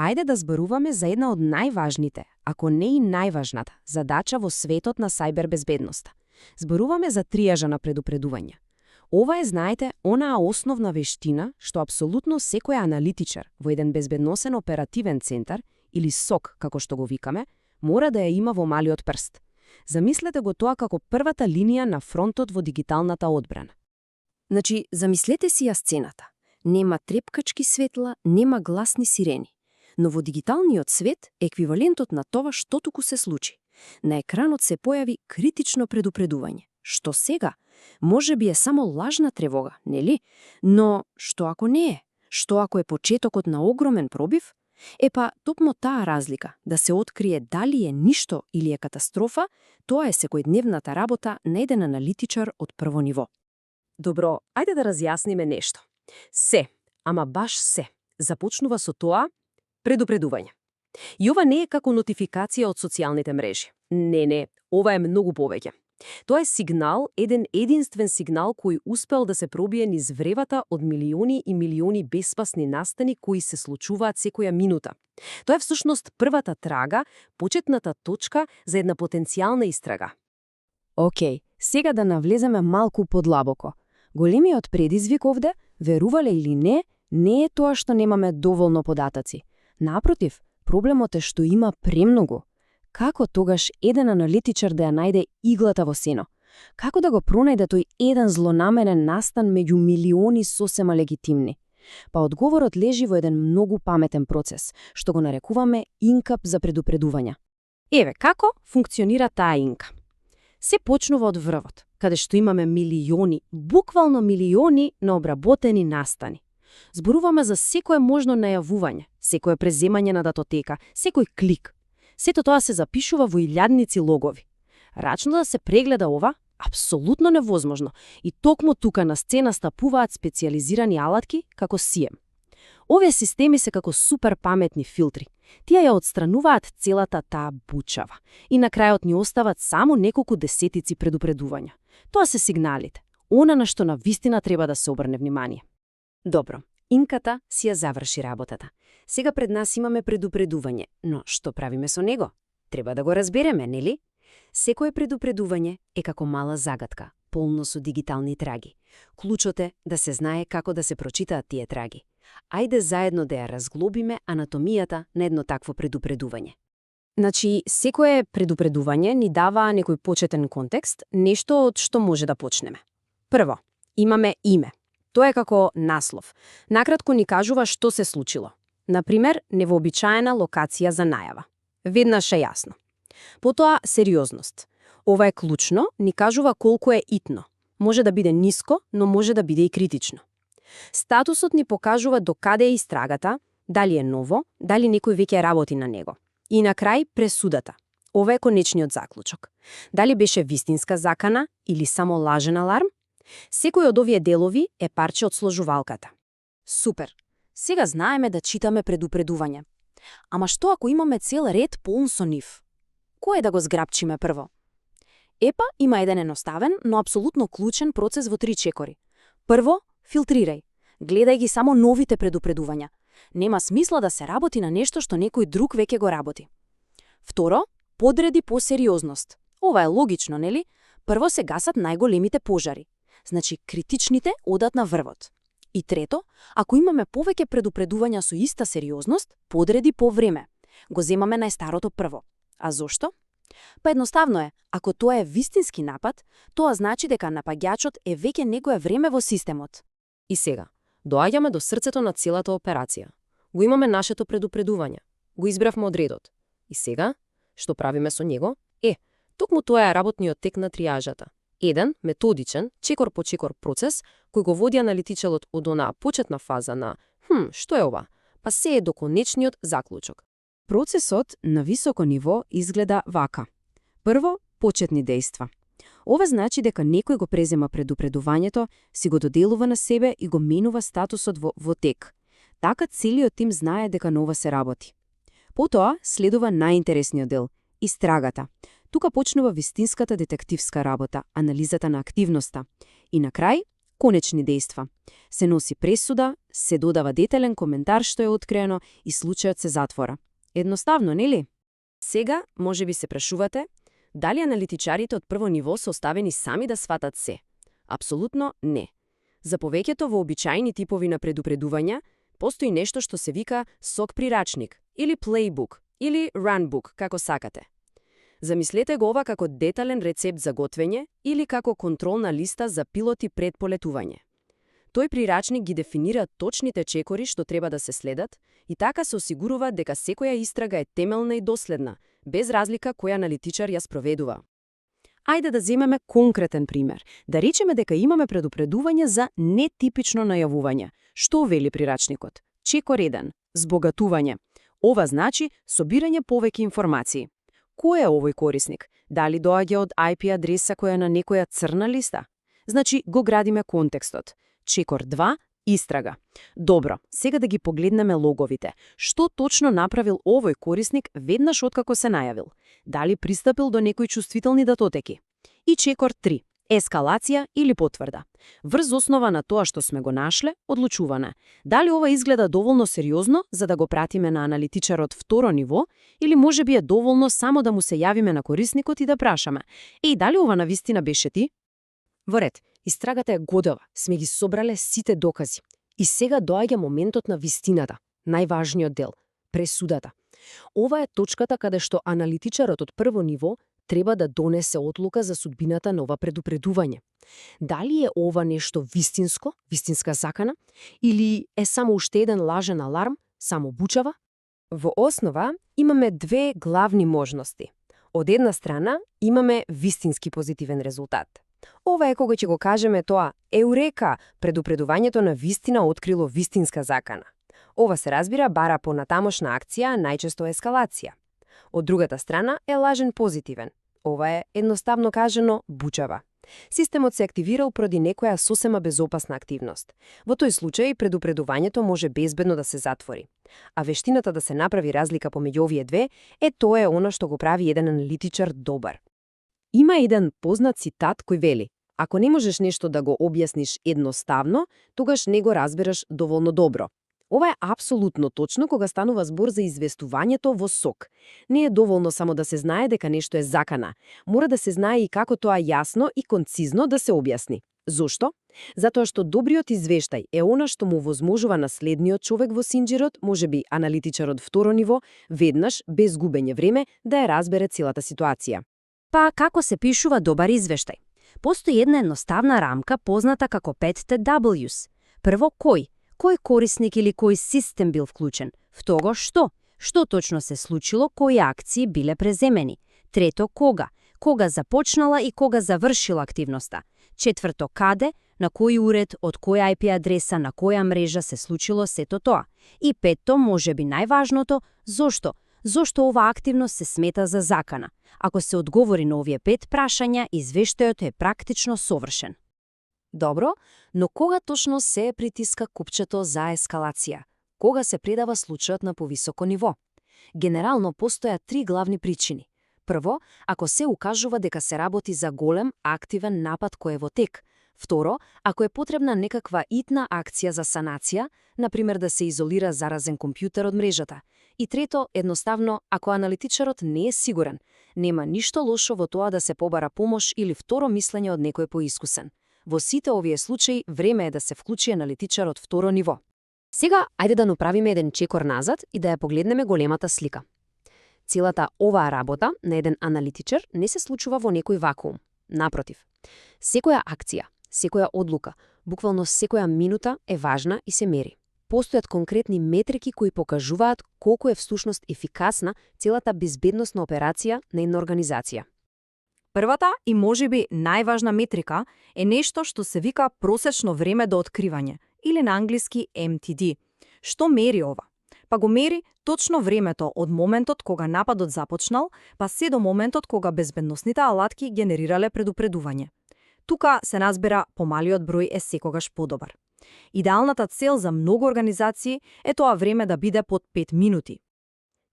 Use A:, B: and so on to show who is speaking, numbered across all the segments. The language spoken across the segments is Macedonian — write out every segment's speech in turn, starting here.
A: ајде да зборуваме за една од најважните, ако не и најважната, задача во светот на сајбербезбедноста. Зборуваме за триажа на предупредување. Ова е, знаете, онаа основна вештина што апсолутно секој аналитичар во еден безбедносен оперативен центар, или СОК, како што го викаме, мора да ја има во малиот прст. Замислете го тоа како првата линија на фронтот во дигиталната одбрана.
B: Значи, замислете си ја сцената. Нема трепкачки светла, нема гласни сирени. Но во дигиталниот свет, еквивалентот на тоа што туку се случи. На екранот се појави критично предупредување. Што сега? Може би е само лажна тревога, нели? Но што ако не е? Што ако е почетокот на огромен пробив? Епа, токму таа разлика, да се открие дали е ништо или е катастрофа, тоа е секојдневната работа на еден аналитичар од прво ниво.
A: Добро, ајде да разјасниме нешто. Се, ама баш се, започнува со тоа предупредување. И ова не е како нотификација од социјалните мрежи. Не, ова е многу повеќе. Тоа е сигнал, еден единствен сигнал кој успел да се пробие низ вревата од милиони и милиони беспасни настани кои се случуваат секоја минута. Тоа е всушност првата трага, почетната точка за една потенцијална истрага.
B: Океј, сега да навлеземе малку подлабоко. Големиот предизвик овде, верувале или не е тоа што немаме доволно податоци. Напротив, проблемот е што има премногу. Како тогаш еден аналитичар да ја најде иглата во сено? Како да го пронајде тој еден злонамерен настан меѓу милиони сосема легитимни? Па одговорот лежи во еден многу паметен процес, што го нарекуваме инкап за предупредување.
A: Еве, како функционира таа инка? Се почнува од врвот, каде што имаме милиони, буквално милиони на обработени настани. Зборуваме за секое можно најавување, секое преземање на датотека, секој клик. Сето тоа се запишува во илјадници логови. Рачно да се прегледа ова? Апсолутно невозможно. И токму тука на сцена стапуваат специјализирани алатки како SIEM. Овие системи се како супер паметни филтри. Тие ја отстрануваат целата таа бучава. И на крајот ни остават само неколку десетици предупредувања. Тоа се сигналите. Она на што навистина треба да се обрне внимание. Добро, инката си ја заврши работата. Сега пред нас имаме предупредување, но што правиме со него? Треба да го разбереме, нели? Секое предупредување е како мала загатка, полно со дигитални траги. Клучот е да се знае како да се прочитаат тие траги. Ајде заедно да ја разглобиме анатомијата на едно такво предупредување. Значи, секое предупредување ни дава некој почетен контекст, нешто од што може да почнеме. Прво, имаме име. Тоа е како наслов. Накратко ни кажува што се случило. Например, невообичаена локација за најава. Веднаш е јасно. Потоа, сериозност. Ова е клучно, ни кажува колку е итно. Може да биде ниско, но може да биде и критично. Статусот ни покажува до каде е истрагата, дали е ново, дали некој веќе работи на него. И на крај, пресудата. Ова е конечниот заклучок. Дали беше вистинска закана или само лажен аларм? Секој од овие делови е парче од сложувалката. Супер! Сега знаеме да читаме предупредување. Ама што ако имаме цел ред полн со нив? Кој да го зграпчиме прво? Епа има еден едноставен, но апсолутно клучен процес во 3 чекори. Прво, филтрирај. Гледај ги само новите предупредувања. Нема смисла да се работи на нешто што некој друг веќе го работи. Второ, подреди по сериозност. Ова е логично, нели? Прво се гасат најголемите пожари. Значи, критичните одат на врвот. И трето, ако имаме повеќе предупредувања со иста сериозност, подреди по време. Го земаме најстарото прво. А зошто? Па едноставно е, ако тоа е вистински напад, тоа значи дека напаѓачот е веќе некое време во системот. И сега, доаѓаме до срцето на целата операција. Го имаме нашето предупредување. Го избравме од редот. И сега, што правиме со него? Токму тоа е работниот тек на триажата. Еден методичен, чекор по чекор процес, кој го води аналитичарот од онаа почетна фаза на што е ова? Па се е до конечниот заклучок.
B: Процесот на високо ниво изгледа вака. Прво, почетни дејства. Ова значи дека некој го презема предупредувањето, си го доделува на себе и го менува статусот во тек. Така целиот тим знае дека на ова се работи. Потоа следува најинтересниот дел – истрагата. Тука почнува вистинската детективска работа, анализата на активноста. И на крај,
A: конечни дејства. Се носи пресуда, се додава детелен коментар што е откриено и случајот се затвора. Едноставно, нели? Сега, може би се прашувате, дали аналитичарите од прво ниво се оставени сами да сватат се? Апсолутно не. За повеќето вообичаени типови на предупредувања постои нешто што се вика сок прирачник, или плейбук, или ранбук, како сакате. Замислете го ова како детален рецепт за готвење или како контролна листа за пилоти пред полетување. Тој прирачник ги дефинира точните чекори што треба да се следат и така се осигурува дека секоја истрага е темелна и доследна, без разлика кој аналитичар ја спроведува. Ајде да земеме конкретен пример. Да речеме дека имаме предупредување за нетипично најавување. Што вели прирачникот? Чекор 1. Збогатување. Ова значи собирање повеќе информации. Кој е овој корисник? Дали доаѓа од IP адреса која е на некоја црна листа? Значи, го градиме контекстот. Чекор 2. Истрага. Добро, сега да ги погледнеме логовите. Што точно направил овој корисник веднаш откако се најавил? Дали пристапил до некои чувствителни датотеки? И чекор 3. Ескалација или потврда. Врз основа на тоа што сме го нашле, одлучуване. Дали ова изгледа доволно сериозно за да го пратиме на аналитичарот второ ниво, или може би е доволно само да му се јавиме на корисникот и да прашаме: "Еј, дали ова навистина беше ти?" Во ред, истрагата е готова, сме ги собрале сите докази. И сега доаѓа моментот на вистината, најважниот дел – пресудата. Ова е точката каде што аналитичарот од прво ниво треба да донесе одлука за судбината на ова предупредување. Дали е ова нешто вистинско, вистинска закана, или е само уште еден лажен аларм, само бучава? Во основа имаме две главни можности. Од една страна имаме вистински позитивен резултат. Ова е кога ќе го кажеме тоа: "Еурека, предупредувањето на вистина открило вистинска закана." Ова се разбира бара по натамошна акција, најчесто ескалација. Од другата страна е лажен позитивен. Ова е, едноставно кажано, бучава. Системот се активирал поради некоја сосема безопасна активност. Во тој случај предупредувањето може безбедно да се затвори. А вештината да се направи разлика помеѓу овие две тоа е она што го прави еден аналитичар добар. Има еден познат цитат кој вели: "Ако не можеш нешто да го објасниш едноставно, тогаш не го разбираш доволно добро." Ова е апсолутно точно кога станува збор за известувањето во сок. Не е доволно само да се знае дека нешто е закана. Мора да се знае и како тоа јасно и концизно да се објасни. Зошто? Затоа што добриот извештај е она што му возможува на следниот човек во синџирот, можеби аналитичарот второ ниво, веднаш, без губење време, да ја разбере целата ситуација. Па како се пишува добар извештај? Постои една едноставна рамка позната како 5 Ws. Прво, кој? Кој корисник или кој систем бил вклучен? Второ, што? Што точно се случило, кои акции биле преземени? Трето, кога? Кога започнала и кога завршила активноста? Четврто, каде? На кој уред, од која IP адреса, на која мрежа се случило сето тоа? И петто, можеби најважното, зошто? Зошто ова активност се смета за закана? Ако се одговори на овие 5 прашања, извештајот е практично совршен. Добро, но кога точно се притиска купчето за ескалација? Кога се предава случајот на повисоко ниво? Генерално постојат 3 главни причини. Прво, ако се укажува дека се работи за голем, активен напад кој е во тек. Второ, ако е потребна некаква итна акција за санација, например да се изолира заразен компјутер од мрежата. И трето, едноставно, ако аналитичарот не е сигурен, нема ништо лошо во тоа да се побара помош или второ мислење од некој поискусен. Во сите овие случаи, време е да се вклучи аналитичар од второ ниво. Сега, ајде да направиме еден чекор назад и да ја погледнеме големата слика. Целата оваа работа на еден аналитичар не се случува во некој вакуум. Напротив, секоја акција, секоја одлука, буквално секоја минута е важна и се мери. Постојат конкретни метрики кои покажуваат колку е всушност ефикасна целата безбедносна операција на една организација.
C: Првата и можеби најважна метрика е нешто што се вика просечно време до откривање, или на англиски MTD. Што мери ова? Па го мери точно времето од моментот кога нападот започнал, па се до моментот кога безбедносните алатки генерирале предупредување. Тука се разбира помалиот број е секогаш подобар. Идеалната цел за многу организации е тоа време да биде под 5 минути.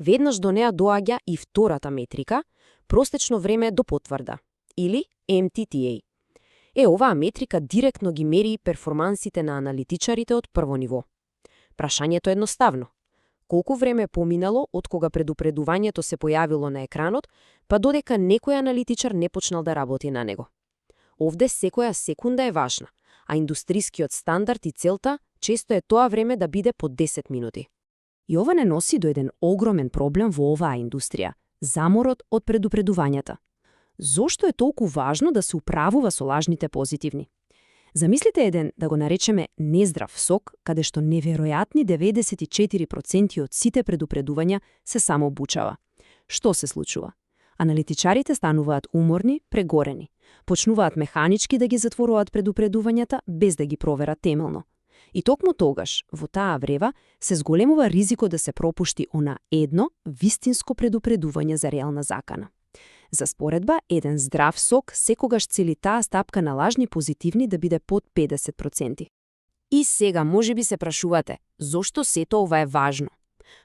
A: Веднаш до неа доаѓа и втората метрика, простечно време до потврда, или MTTA.
B: Оваа метрика директно ги мери перформансите на аналитичарите од прво ниво. Прашањето е едноставно. Колку време поминало од кога предупредувањето се појавило на екранот, па додека некој аналитичар не почнал да работи на него? Овде секоја секунда е важна, а индустрискиот стандард и целта често е тоа време да биде по 10 минути. И ова не носи до еден огромен проблем во оваа индустрија – заморот од предупредувањата. Зошто е толку важно да се управува со лажните позитивни? Замислите еден, да го наречеме, нездрав сок, каде што неверојатни 94% од сите предупредувања се само обучава. Што се случува? Аналитичарите стануваат уморни, прегорени. Почнуваат механички да ги затворуваат предупредувањата без да ги проверат темелно. И токму тогаш, во таа врева, се зголемува ризико да се пропушти она едно вистинско предупредување за реална закана. За споредба, еден здрав сок секогаш цели таа стапка на лажни позитивни да биде под 50%. И сега можеби се прашувате, зошто сето ова е важно?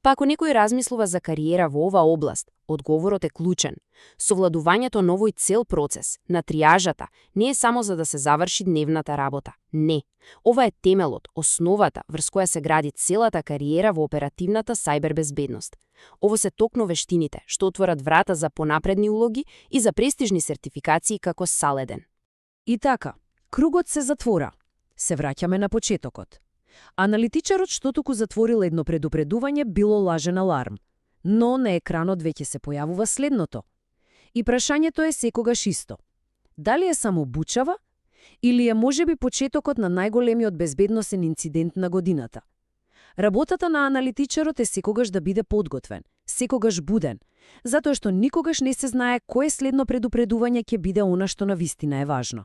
B: Па ако некој размислува за кариера во оваа област, одговорот е клучен. Совладувањето на овој цел процес, на триажата, не е само за да се заврши дневната работа. Не. Ова е темелот, основата врз која се гради целата кариера во оперативната сајбербезбедност. Ово се токно вештините, што отворат врата за понапредни улоги и за престижни сертификации како Саледен.
A: И така, кругот се затвора. Се враќаме на почетокот. Аналитичарот што туку затворил едно предупредување било лажен аларм, но на екранот веќе се појавува следното. И прашањето е секогаш исто. Дали е само бучава или е можеби почетокот на најголемиот безбедносен инцидент на годината? Работата на аналитичарот е секогаш да биде подготвен, секогаш буден, затоа што никогаш не се знае кое следно предупредување ќе биде она што навистина е важно.